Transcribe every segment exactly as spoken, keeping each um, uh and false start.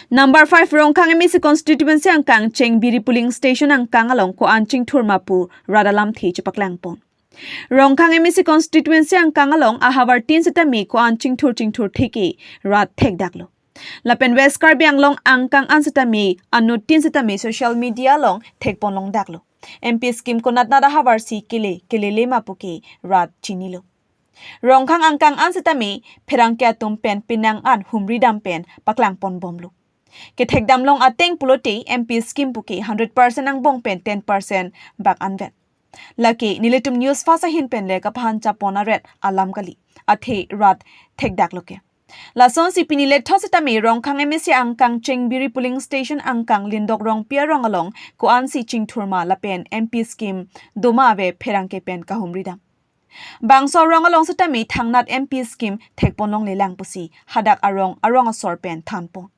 Number five, Rongkhang M A C constituency angkang Chengbiri polling station angkang along ko-an chingthur ma pu rat alamthe chepaklang pon. Rongkhang M A C constituency angkang along ahavar tin setame ko-an chingthur chingthur theke rat thekdaklo. Lapen West Karbi Anglong angkang an setame anut tin setame social media along thekpon longdaklo. M P scheme konat nat ahavar si kele kelele ma puke rat chinilo. Rongkhang angkang an setame pherangke atum pen penang an humri dam pen paklang pon bomlo. Kethekdam long ateng pulote M P scheme puke hundred percent angbong pen ten percent bak anvet. Lake nelitum News Fast ahin pen le kapahan chapon aret alam kali. Athe rat thekdaklo ke. Lasonsi pini lethot setame Rongkhang M A C angkang Chengbiri polling station angkang Lindok Rongpi arong along ko-an si chingthur ma lapen M P scheme doma ave pherangke pen kahumri dam. Bangso arong along setame thangnat M P scheme thekpon longle lang pusi hadak arong arong asor pen thanpon.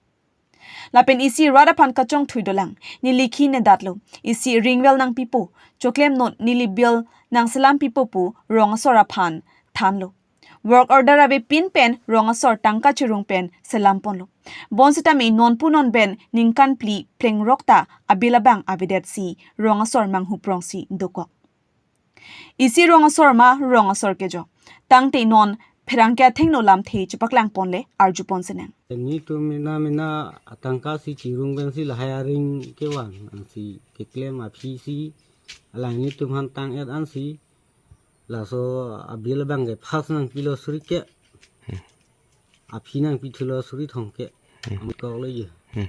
Lapen isi rat aphan kachongthui dolang, neli khi nedatlo, isi ring well nangpipo, choklem non neli bill nangselam pipo pu rong asor aphan thanlo. Work order avepin pen rong asor tangka chirung pen selam ponlo. Bon setame non pu non pen ningkan phli plengrok ta abill abang avedetsi rong asor manghuprongsi dokok. Isi rong asor ma rong asor kejok. Tangte non pherangke athengno lamthe chepaklang ponle arju pon senang. Nelitum mena mena atangka si chirung pensi lahai aring kevang ansi keklem aphi si alang nelitum aphan tang-et ansi laso abill abang ke pass nangpilo suri ke. Hmm. Aphi nangpithulo suri thomkep. Hmm. Amikok lo ye. Hmm.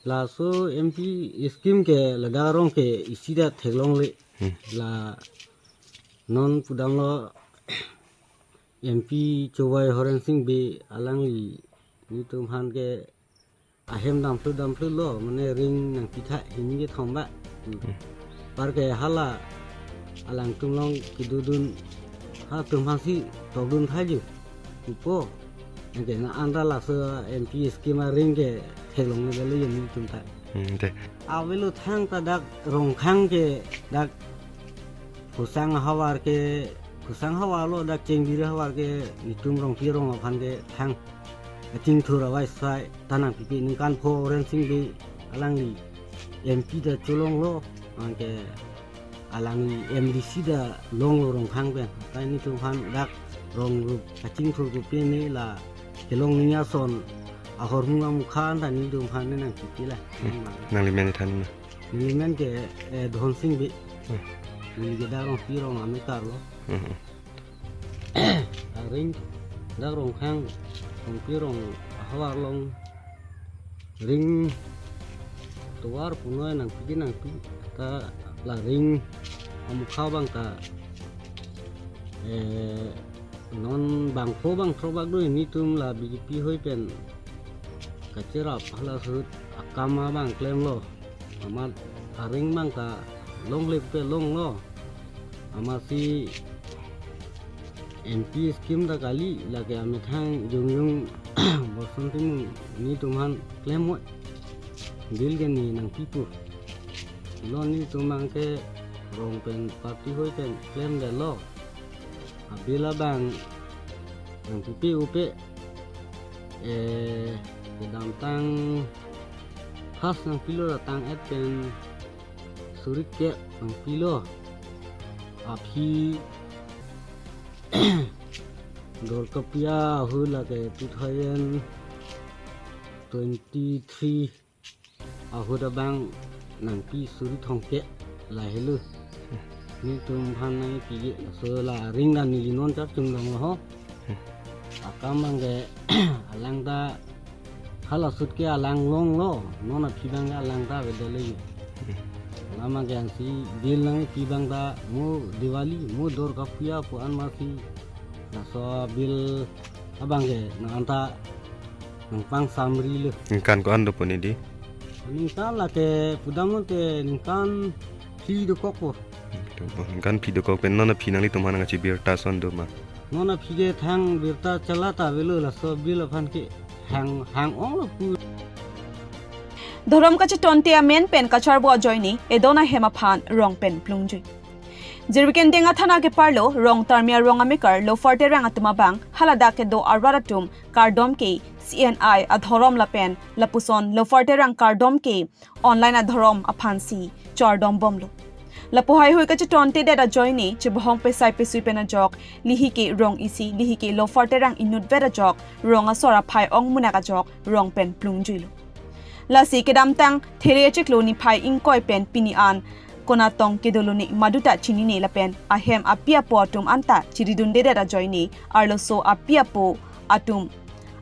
Laso M P scheme ke ladak arong ke isi ta theklongle. Hmm. La non pudamlo M P Chowai Horensing Bey alangli nelitum aphan ke ahem damphlu damphlu lo, mane ring nangpitha hini kethom ba. Hmm. Anparke hala alangtum along kedodun halatum aphansi tokdun tha ju pupo. Anke na anta laso M P scheme aring ke theklongle lo ye nelitum ta. Hmm, de. Avelo thangta dak Rongkhang ke dak Khosang havar ke, Khosang havar lo dak Chengbiri havar ke nelitum Rongpi arong aphan ke thang kachingthur avaisai ta nangpipe ningkan pho Horensing Bey alangli M P ta cholonglo, anke alangli M D C ta longlo Rongkhang pen. Ta nelitum aphan dak rong rup kachingthur ko pine la kelong ning ason ahormu amukha ta nelitum aphan ne nangpipe la. Hmm. Nangli men than ma? Neli men ke, eh, Dhonsing Bey. Hmm. Neli ke dak Rongpi arong amekar lo. Hmm. Aring dak Rongkhang, Rongpi arong ahavar along ring tovar punoi nangpi ke nangpi ta la ring amukha abang ta, eh, non bangpho bangthrok bak do nelitum la B J P hoi pen kacherap hala ahut akam abang klemlo. Amat aring abang ta longle pe longlo. Amatsi M P scheme ta kali, lake amethang jongjong Bosonti Mung nelitum aphan klem moi. Bill ke ne nangpipo. Lo nelitum abang ke rong pen party hoi pen klemdetlo. Abill abang nangpipe upe, eh, kedamtang pass nangpilo, datang et pen suri kep nangpilo. Aphi Dorkapiya ahut lake two thousand twenty-three ahut abang nangpi suri thomkep lahelo. Nelitum aphan nangpi, laso la ring dan neli non chap chunglong ho. Akam abang ke alang ta hala ahut ke alang longlo, non aphi abang ke alang ta avedet lagi. Alam abang ke ansi bill nangpi abang ta mo Diwali, mo Dorkapiya pu an masi. Laso bill abang ke nang anta nangpang samri lo. Ningkan ko-an dopo ne di? Ningkan lake pudam lote ningkan phli dokokpo. Ningkan phli dokok pen non aphi nanglitum aphan nangkachebirta ason doma? Non aphi ke thang birta chala ta avelo, laso bill aphan ke hang hang-onglo pu. Dhorom kachetonte amen pen kacharbo ajoine edon ahem aphan rong pen plungjui. Jirikinding athana keparlo Rongtarmi arong amekar Lofer Terang atum abang haladak kedo arat atum kardom ke C N I adhorom lapen lapuson Lofer Terang kardom ke online adhorom aphansi chardom bomlo. Lapu haihui kachetontedet ajoine chebohong pesai pesui pen ajok lihi ke rong isi, lihi ke Lofer Terang inutvet ajok rong asor aphai ongmunak ajok rong pen plungjuilo. Lasi kedamtang There achiklo niphai ingkoi pen pini an konatong kedolone maduta chinine lapen ahem api apo atum anta chiridundedet ajoine arloso api apo atum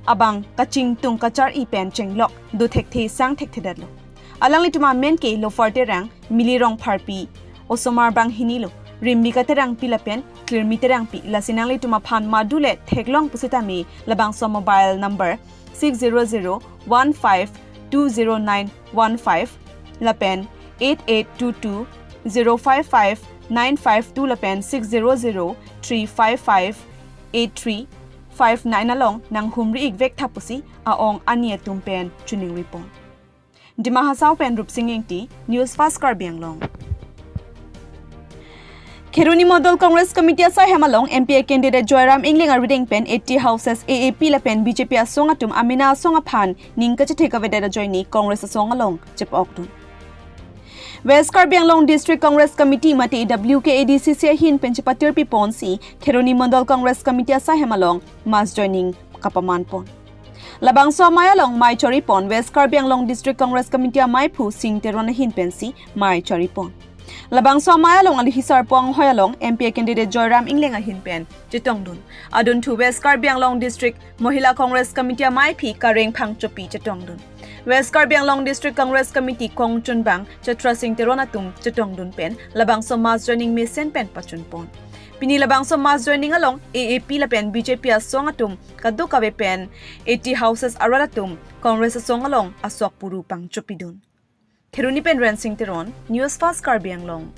abang kachingtung kachar-i pen chenglok do thekthe sang thekthedetlo. Alanglitum amen ke Lofer Terang, Mili Rongpharpi, osomar banghinilo, Rimbi Katerangpi lapen Klirmi Terangpi. Lasi nanglitum aphan madu le theklong pusitame labangso mobile number six zero zero one five two zero nine one five lapen eight eight two two zero five five nine five two lapen six zero zero three five five eight three five nine along nanghumri-ik vektha pusi a-ong ani atum pen choningri pon. Dima Hasao pen Rupsing Ingti, News Fast Karbi Anglong. Kheroni Mandal Congress Committee asaihem along M P A candidate Joyram Engleng arideng pen eighty houses A A P lapen B J P asong atum amena asong aphan ning kachethe kavedet ajoine Congress asong along chepokdun. West Karbi Anglong District Congress Committee mate W K A D C C ahin pen chepatirpi ponsi Kheroni Mandal Congress Committee asaihem along mass joining kapaman pon. Labangso amei along mei chori pon West Karbi Anglong District Congress Committee ameiphu Sing Teron ahin pensi mei chori pon. Labangso amei along alihi sarpo anghoi along M P A candidate Joyram Engleng ahin pen chetongdun. Adunthu West Karbi Anglong District Mahila Congress Committee ameiphi Kareng Phangchopi chetongdun. West Karbi Anglong District Congress Committee kongchunbang Chatra Sing Teron atum chetongdun pen labangso mass joining mesen pen pachun pon. Pini labangso mass joining along A A P lapen B J P asong atum kadokave pen eighty houses arat atum Congress asong along asok puru pangchopidun. Kheroni pen Rensing Teron, News Fast Karbi Anglong.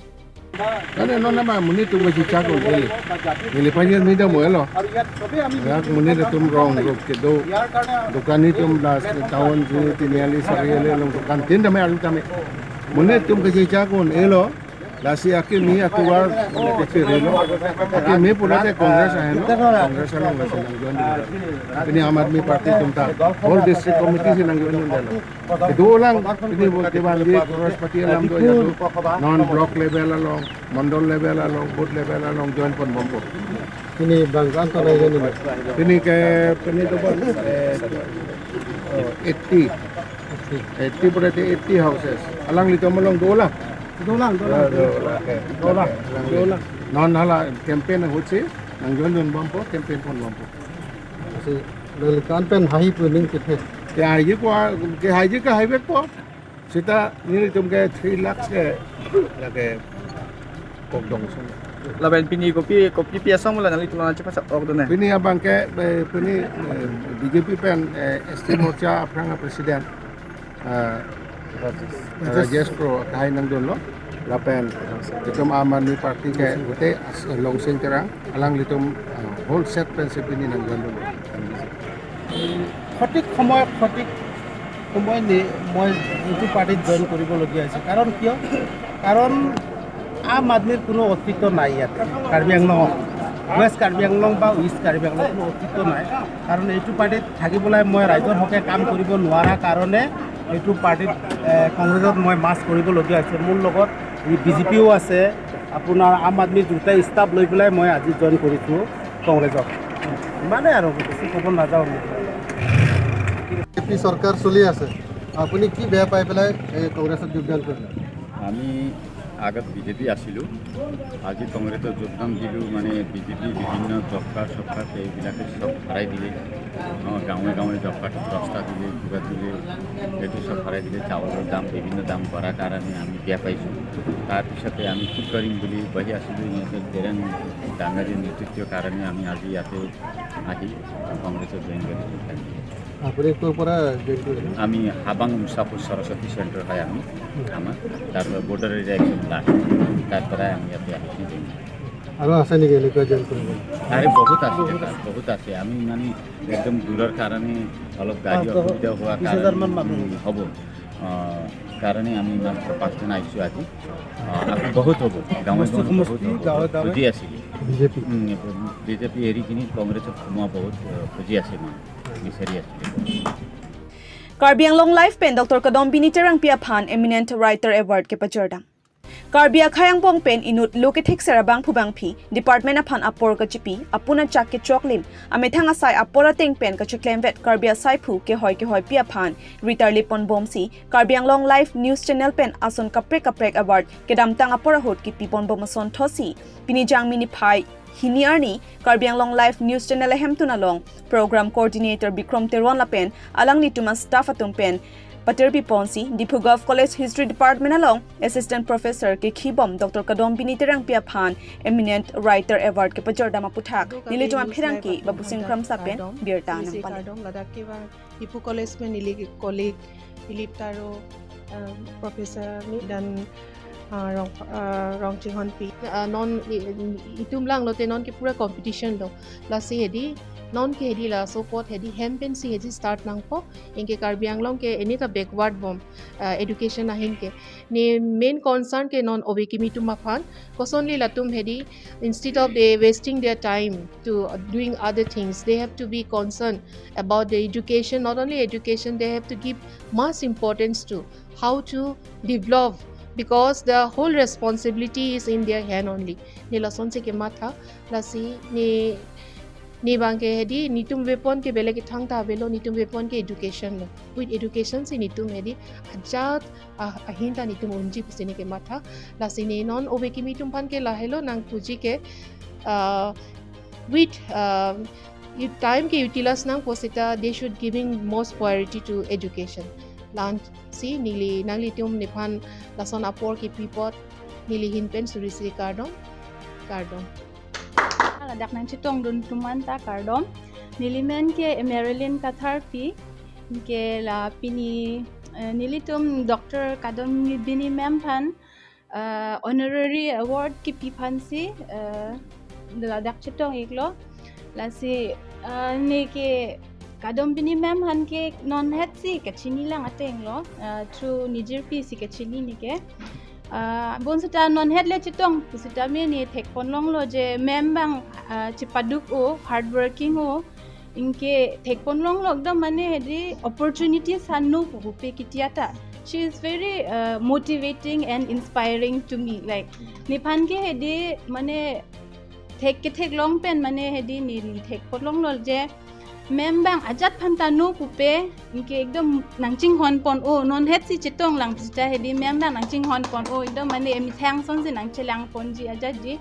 Kane non nama monit atum kachechak un-e. Neli panyar mida mo elo. Yak monit atum rong rok kedo. Dukan atum das town jini tiniali sariali along dukan tin dame alu tame. Monit atum kachechak un-elo. Lasi akimi atuvar kachirilo. Akimi pulote Congress ahenlo. Congress along lasi nangjoin dun. Pini Aam Aadmi Party atum ta whole district committee si nangjoin dundelo. Kedolang pini bo kevan di Congress party alam do ya do. Non block level along, mandal level along, booth level along join pon bompo. Pini bang anto nai join ni. Pini ke pini to bang, eh, eighty. Eighty berarti eighty houses. Alanglitum along dolang. Dolang, dolang. Dolang. Dolang. Dolang. Non hala campaign ahutsi nangjoin dun bompo, campaign pon bompo. Si lelikan pen hahi pu ning kethe. Ke haiji ko, ke haiji ke haivekpo. Seta nelitum ke three lakhs ke lake kokdong sung. Lapen pini kopi, kopi pi asong mula nanglitum nangchepasap ok done. Pini abang ke, eh, pini, eh, B J P pen, eh, S T Morcha aphrang president, eh, Rajesh Pro kahai nangdunlo. Lapen itum Aam Aadmi Party ke ute as-, Longsing Terang alanglitum, eh, whole set pensi pini nangdunlo. সঠিক সময়, সঠিক সময় নি-, মই এইটো পাৰ্টিত জইন কৰিবলগীয়া হৈছে। কাৰণ কিয়? কাৰণ আম আদমীৰ কোনো অস্তিত্ব নাই ইয়াত কাৰ্বি আংলঙত। ৱেষ্ট কাৰ্বি আংলং বা ইষ্ট কাৰ্বি আংলং কোনো অস্তিত্ব নাই। কাৰণ এইটো পাৰ্টিত থাকিবলৈ মই ৰাইজৰ হকে কাম কৰিব নোৱাৰা কাৰণে এইটো পাৰ্টিত, এ, কংগ্ৰেছত মই মাৰ্জ কৰিবলগীয়া হৈছে। মোৰ লগত বি জে পিও আছে, আপোনাৰ আম আদমী দুটাই ষ্টাফ লৈ পেলাই মই আজি জইন কৰিছোঁ কংগ্ৰেছত। ইমানেই আৰু, বেছি ক'ব নাযাওঁ। বিজেপি চৰকাৰ চলি আছে, আপুনি কি বেয়া পাই পেলাই এই কংগ্ৰেছত যোগদান কৰিলে? আমি আগত বিজেপি আছিলোঁ, আজি কংগ্ৰেছত যোগদান দিলোঁ। মানে বিজেপি বিভিন্ন জব কাৰ্ড চব কাৰ্ড এইবিলাকে চব হেৰাই দিলে। আমাৰ গাঁৱে গাঁৱে জব কাৰ্ড দহটা দিলে, কিবা দিলে, এইটো চব হেৰাই দিলে। চাউলৰ দাম, বিভিন্ন দাম বঢ়াৰ কাৰণে আমি বেয়া পাইছোঁ। তাৰপিছতে আমি কি কৰিম বুলি বহি আছিলোঁ। ইহঁতে জেৰেং ডাঙৰীৰ নেতৃত্বৰ কাৰণে আমি আজি ইয়াতে আহি কংগ্ৰেছত জইন কৰিছোঁ। আপুনি ক'ৰ পৰা জইন কৰিলে? আমি হাবাং উষাপুৰ সৰস্বতী চেণ্টাৰ হয় আমি, আমাৰ তাৰ পৰা বৰ্ডাৰ এৰিয়া একদম লাষ্ট, তাৰ পৰাই আমি ইয়াতে আহিছোঁ জইন। আৰু আছে নেকি এনেকুৱা জইন কৰিব? আৰে বহুত আছে, বহুত আছে। আমি মানে একদম দূৰৰ কাৰণে অলপ গাড়ী অসুবিধা হোৱাৰ কাৰণে, উম, হ'ব। আহ, কাৰণে আমি ইমান পাঁচজন আহিছোঁ আজি। আহ, আৰু বহুত হ'ব, গাঁৱে বস্তি গাঁৱে সমষ্টি, বহুত হ'ব। গাঁৱে গাঁৱে খুজি আছিলোঁ। বিজেপি। উম, বিজেপি এৰি কিনি কংগ্ৰেছত সোমোৱা বহুত, আহ, খুজি আছে মানুহ, বিচাৰি আছিলোঁ। Karbi Anglong Live pen Doctor Kadombini Terangpi aphan Eminent Writer Award kepajordam. Karbi akhei angbong pen inut lo kethekser abangphu bangphi department aphan apor kachipi, apun achak kechoklim, amethang asai apor ateng pen kacheklemvet Karbi asaiphu kehoi kehoipi aphan ritarli ponbomsi Karbi Anglong Live News Channel pen ason kaprek kaprek award kedamtang apor ahut kipi ponbom ason thotsi pini Jangmi niphai hini arni Karbi Anglong Live News Channel ahemtun along Program Coordinator Bikrom Teron lapen alanglitum astaff atum pen patirpi ponsi Diphu Govt College History Department along Assistant Professor kekhibom Doctor Kadombini Terangpi aphan Eminent Writer Award kepajordam aputhak nelitum apherangke Babu Sing Kramsa pen birta nangpale. Kardom ladak kevang Diphu College pen neli colleague Philip Taro, um, Professor Midan, uh, Rong, uh, Rongchinghonpi. Uh, non i- itum lang lote non ke pura competition do. Lasi hedi, non ke hedi laso apot hedi hem pensi hedi start nangpo. Anke Karbi Anglong ke anita backward bom, uh, education ahin ke. Ne main concern ke non ove kimi atum aphan. Kosonli latum hedi, instead of they wasting their time to doing other things, they have to be concerned about the education. Not only education, they have to give much importance to how to develop, because the whole responsibility is in their hand only. Ne lasonsi kematha, lasi ne, ne abangke hedi, netum weapon ke belek kethang ta avelo, netum weapon ke education lo. With education si netum hedi ajat, ah, ahin ta netum unji pusi ne kematha. Lasi ne non ove kimi atum aphan ke lahelo nangpuji ke, uh, with, uh, u- time ke utilize nangpo seta they should giving most priority to education. Lasi neli nanglitum nephan lason apor kipi apot neli ahin pen suri suri kardom, kardom. Ladak nangchetongdun atum anta kardom. Neli men ke Marilyn Katharpi, ke la pini, eh, nelitum Doctor Kadombini ma'am aphan, eh, honorary award kipi aphansi, eh, ladak chetong iklo. Lasi, eh, ne ke Kadombini ma'am aphan ke non hetsi kachini lang ateng lo, eh, through nijirpi si kachini ne ke. Ah, bonseta non het le chetong pusitame ne thekponlonglo je ma'am abang, ah, chepaduk o, hardworking o, anke thekponlonglo ekdom mane hedi opportunities han no pupe kitia ta. She is very, uh, motivating and inspiring to me. Like, nephan ke hedi mane thek ketheklong pen mane hedi ne, ne thekponlonglo je ma'am abang ajat aphan ta no pupe, anke ekdom nangchinghon pon o, non hetsi chetong lang pusita hedi ma'am abang nangchinghon pon o, ekdom mane emethang asonsi nangchelang ponji ajatji.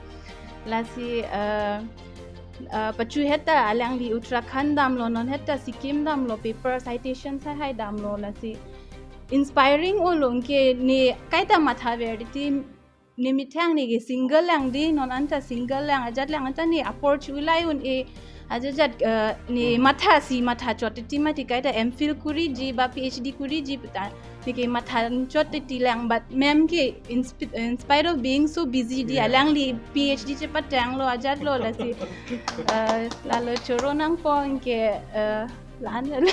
Lasi, uh, uh, pachu het ta alangli Uttarakhand damlo, non het ta Sikkim damlo, paper citation sai hai damlo, lasi inspiring olo, anke ne kaita mathaver titi ne methang ne ke single lang di, non anta single lang, ajat lang anta ne apor chu ulai un-e, ajat ajat, eh, ne mathasi matha chot titi mati kaita M Phil kuriji ba P H D kuriji puta ne ke matha chot titi lang, but ma'am ke in sp- in spite of being so busy di, yeah, alangli P H D chepatanglo ajatlo lasi, eh, lalo choro nangpo anke, eh, la-an.